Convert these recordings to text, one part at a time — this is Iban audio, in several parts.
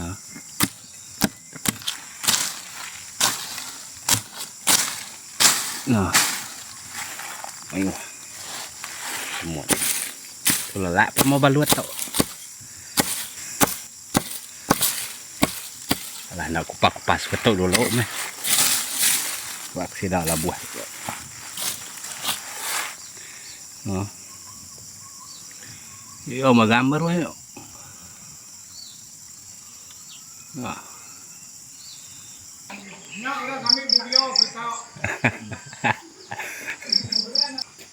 Ya. Nah. Mayuh. Semut. Tu lelak pa mau balut tu. Alah enda kupas-kupas ke tu dulu meh. Buat sida labuh tu. Ha. Yo magambar weh yo. Ha.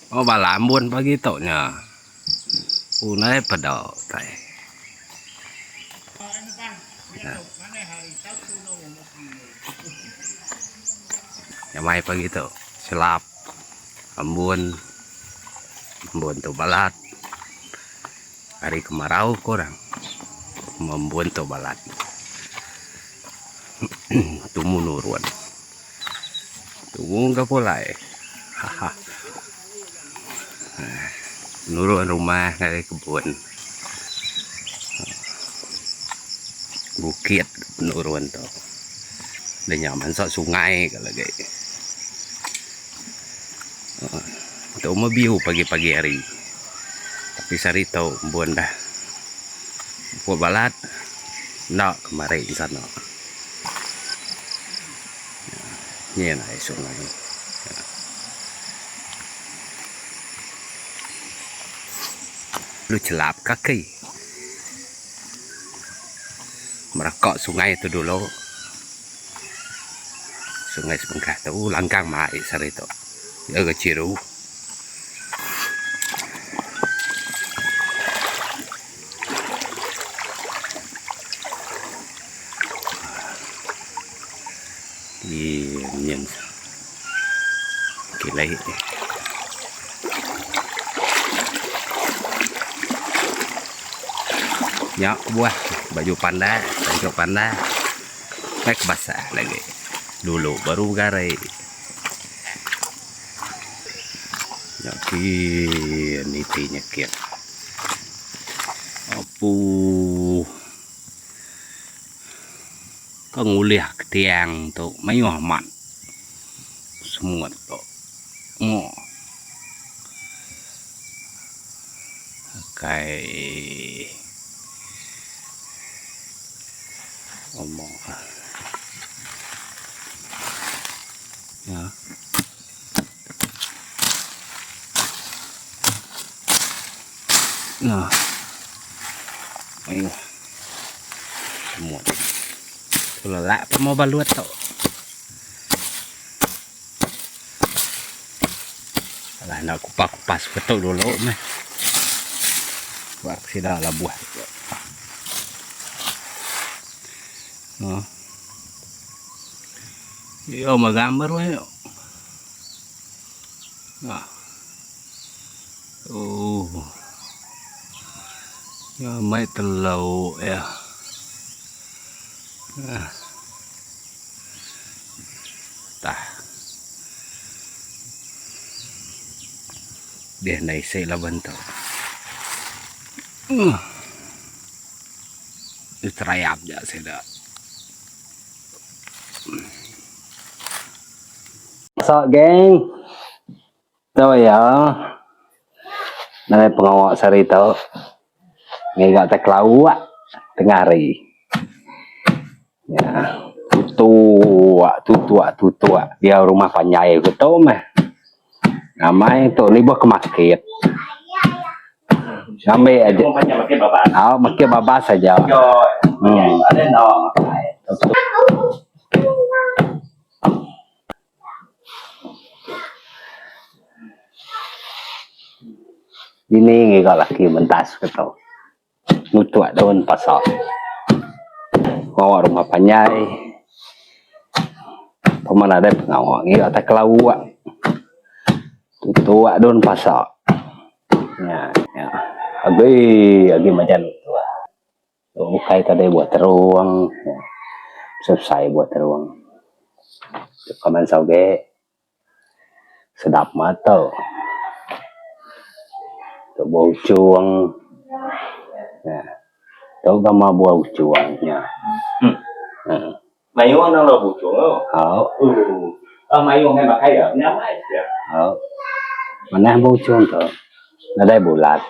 Oh bala ambun pagi tu nya. Unai peda utai. Nyamai pagi tu chelap ambun. Ambun tu balat. Hari kemarau ko orang. Ambun tu balat. Tumu nurun. Tumu ga pulai. Haha. Nurun rumah ngagai kebun. Bukit nurun tu. Dah nya mansa sungai ka lagi. Tu meh view pagi-pagi hari. Tapi sehari tu embun dah. Pupuk balat enda kemari ensana. Nyin ai sungai. Lalu chelap kaki. Meraka sungai tu dulu. Sungai sebengkah tu langkang mai sehari tu. Iya ga chiru. Nyin kilai. Nya kebuah baju pandak, baju pandak kai ke basah lagi dulu baru begarai. Nya kin iti nyekit. Apuh. Ka ngulih ke tiang tu mayuh amat semut tu. Moh. Kai omo. Ya. Nah. Mayuh. Semut. Tu lelak pa mau balut tu. Alah enda kupas-kupas ke tu dulu meh. Buat sida labuh tu. Ha. Yo magambar weh yo. Ha. Oh. Ya mai telau ya. Ah. Tah. Dia ndai isi laban tu. Uh. Terayap ja sida. So geng. Tu iya nadai pengawa sehari tu ngiga tai kelauk tengah hari. Nya tutuk tutuk tutuk diau rumah panjai ku tu meh. Amai tu lebuh ke market. Ngambi aja. Au makin babas aja. Hmm. Dini ngiga laki mentas ke tu. Nutuk daun pasa. Pengawa rumah panjai. Pema nadai pengawa ngiga tai kelauk. Tutuk daun pasa. Nya nya agi agi majan nutuk. Ukai tadi buah terung. Besai buah terung. Kaman sauge sedap mata. Tu buah uchung. Tu gama buah uchung nya. Mayuh nang lalu buchung tu. Au. Uh. Mayuh ngai makai ya. Nyamai sia. Au. Manah buchung tu. Nadai bulat.